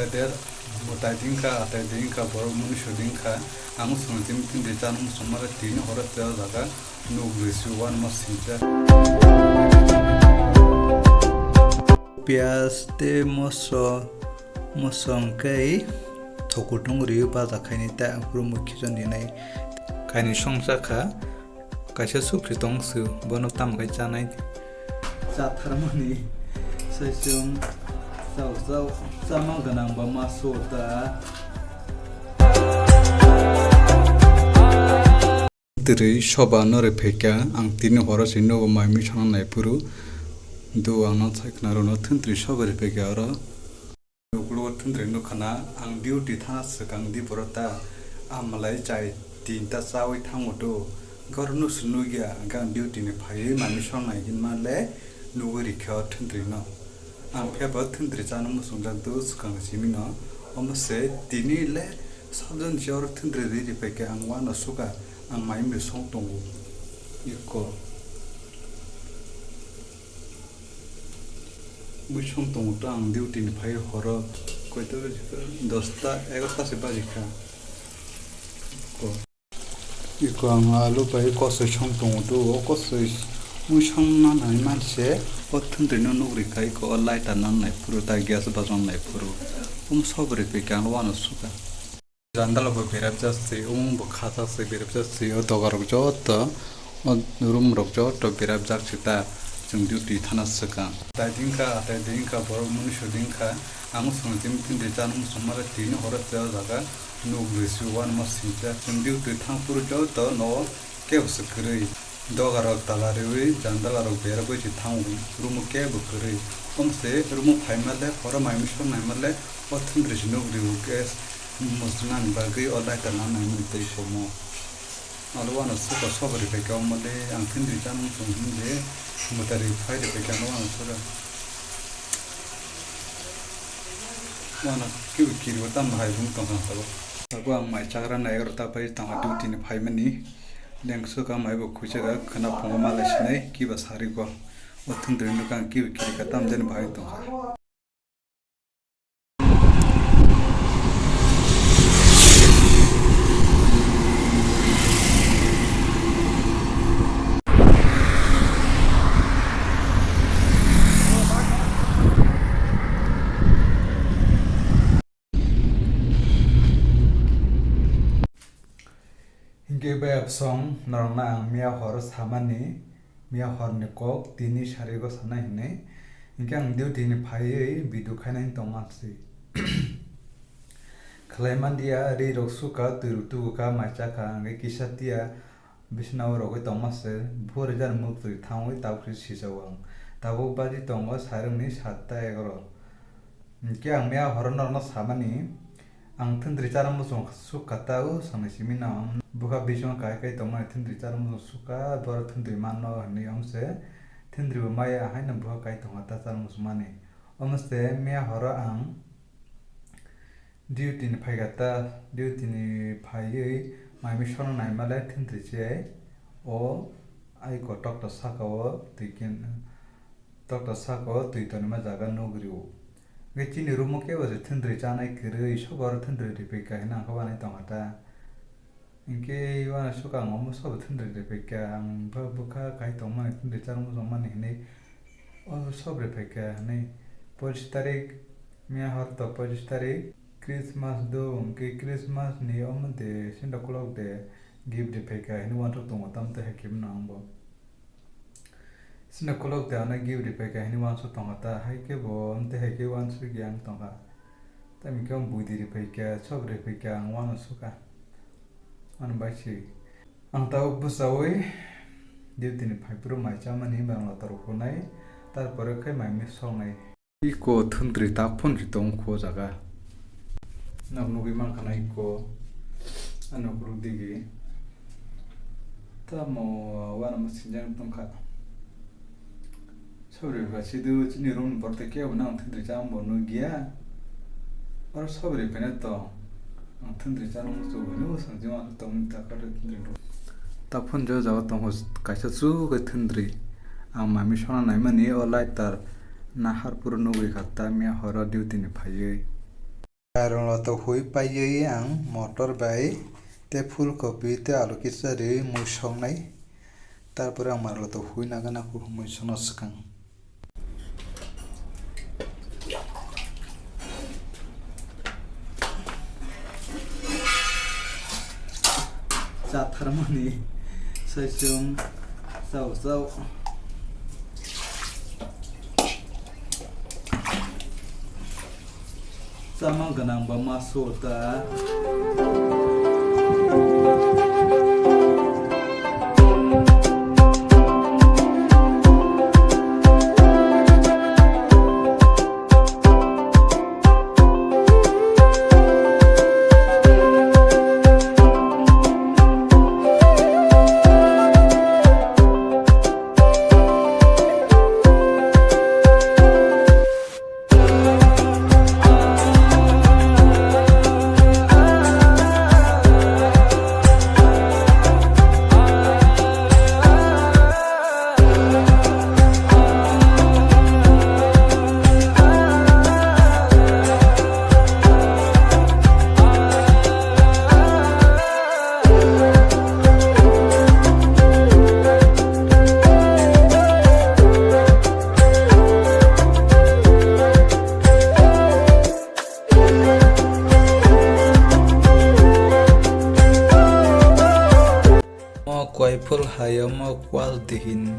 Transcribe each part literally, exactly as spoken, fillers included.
Der, mwtai dingkha, atai dingkha, borok mui sudingkha. Ang swng tini tini chana muchung mare tini horo tei o jaga nuk risi uanma sinjak. Piyaj tei moso, moso hwnkhe thokutung riwi baja khaini ta aphuru mui khichon dinai. Kainwi songchakha. Kaisa sukri tong se, bono tamo khe chanai. Chatharmani saichung chao chao chama gwnang ba ma suo ta. Twrwi soba no rwphaikha, ang tini horo se nogo mai mui songna naiphuru. Do ang no sai khna rwno thwntwrwi soba rwphaikha oro. Uklogo thwntwrwi nukha na, ang duty thana swkang di borok ta, ah, malai chai tinta chawi thango do, gor nusu nugya, hwnkhe ang duty ni phaiwi manwi songnai hinma le nugwi rikha o thwntwrwi no. Ang phiya bo thwntwrwi chana muchungjak do swkang simi no, omo se tini le sabjani se oro thwntwrwi ri ripaikha ang uano suka, ang mai mui song tongo iko. Mui song tongo to ang duty ni phai horo koita baji kha? Dosta egarota se baji kha. Ko. Iko ang alu bai kosoi song tongo to, o kosoi mui song na nai man se o thwntwrwi no nugri kha, iko o lighter no nai phuru ta gas bajon nai phuru. Um sobri pe kang wano suka. Jandala bo berajak se, umung bo khajak se, berajak se, o doga rok joto, o room rok joto berajak se ta, chwng duty thana swkang. Tai dingkha, tai dingkha, borok mui sudingkha, ang swng tini tini de chana muchung mare tini horo tei o jaga nuk risi uanma sinjak. Chwng duty thang phuru joto no kebo se kwrwi. Doga rok tala riwi, jandala rok beragwi se thango, room o kebo kwrwi. Om se room o phaima le, horo mai mui song naima le, o thwntwrwi se nugri o gas. Mwswnani bagwi o lighter no naimani tei komo. Alo uano suka sobri phaikha omo le ang thwndri chana muchung hinje mwtari phairi phaikha ano uano suka. Uano kibu kiribo tamo hai bung tongkha sabo. Abo ang mai chagra nai egarota bai tongkha duty ni phaimani. Leng suka mai bo khuichaga khwna phungo malai sinai kiba sari go. O thwndri nukha ang kibu kirikha tamo jani bahai tongkha. Hinkhe bai absong norokno ang miya hor samani, miya horni kok tini sarigo sanai hinwi. Hinkhe ang duty ni phaiwi video khainai tongma si. Khlai mandiya, ri rok sukha, twi rok tubukha, mai chakha, hinkhe kisa tiya bisina o rogwi tongma se. Buphang rijak muk twi thangwi tabuk se sijao ang. Tabuk baji tongo sairungni satta egaro. Hinkhe ang miya horo norokno samani, ang thwndri chana muchung sukha ta o sanai simi no. Bwkha bisingo kai kai tongmani thwndri chana muchung sukha, borok thwndri manno hinwi omse thwndri bo maya haino bwkha kai tongkha ta chana muchung mani. Omse miya horo ang duty ni phaikha ta, duty ni phaiwi mai mui songna naima le thwndri se o aiko doctor saka o twi kin. Doctor saka o twi tonima jaga nugrio. Hwnkhe chini room o kebo se thwndri chanai kwrwi, sobo oro thwndri riphaikha hinwi ang khe uanai tongkha ta. Hwnkhe uanai swkang omo sobo thwndri riphaikha, ang bwkha kai tongmani thwndri chana muchung mani hinwi o sob riphaikha hinwi. Pochis tarik, miya hor to pochis tarik, Christmas do, hwnkhe Christmas ni omo de, Santa Claus de gift riphaikha hinwi uansuk tongo, tamo tei hai khe mano ang bo. Sini kolok de ano gift riphaikha hinwi uansuk tongkha ta, hai khe bo amtwi hai khe uansuk ya wng tongkha. Tamni khe bwdwi riphaikha, sob riphaikha, ang uansukha. Ano bai si. Ang tabuk bwchaui duty ni phaiphuru mai chamani, bangla torok hunai, tarpore khe mai mui soknai. Iko thwndri tak phone si tong kho jaga. Nok nugwi mankha na iko. Ano kuruk digi. Tamo uanamo sinjak tongkha. Sobri ba sidu chini room ni borok tei kebo nang thwndri chama bo nukya. Oro sobri phene tong. Ang thwndri chana muchung hino sangjima tongni takar thwndri. Ta phone jo jaga tongo kaisa chukhe thwndri. Ang mami sona naimani o lighter nahar phuru nugwi kha ta miya horo duty ni phaiwi. Karon loto hui paiwi ang motor bai tei phul kopi tei alu kisa riwi mui songnai. Tarpore ang mar loto hui nagana mui songna swkang. Chatharmani saichung chao chao. Chama gwnang ba ma suo ta. Mo kwai phul hai o mo kwal dihin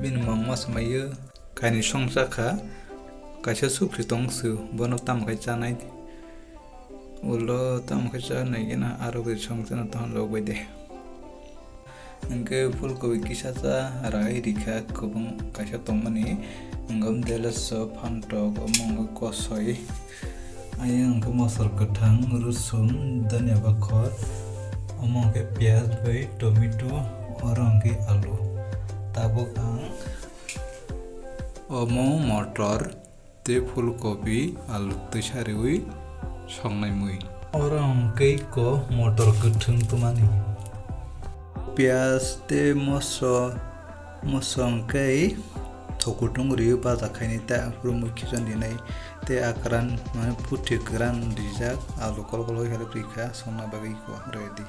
bini mangma swmaiyo. Kainwi songcha kha, kaisa sukri tong sw, bono tamo khai chanai. Ulo tamo khai chanai gena aro bai songchano tong lok bai de. Hwnkhe phulkobi kisa cha rai rikha kwbang kaisa tongmani, wngkha deleso phantok, omo wngkha kosoi, ayang wngkha mosor kwthang, rusum, dhania bakhor, omo wngkha piyaj bai tomato, oro wngkha alu. Tabuk ang omo motor tei phulkobi, alu twisa riwi songnai mui. Oro hwnkhe ko motor kwthwng twmani. Piyaj tei moso, moso hwnkhe thokutung riwi baja khainai, tei aphuru mui khichon rinai, tei a kwran, mane, puthi kwran rijak, alu kol kol khe rikha, songna bagwi ko ready.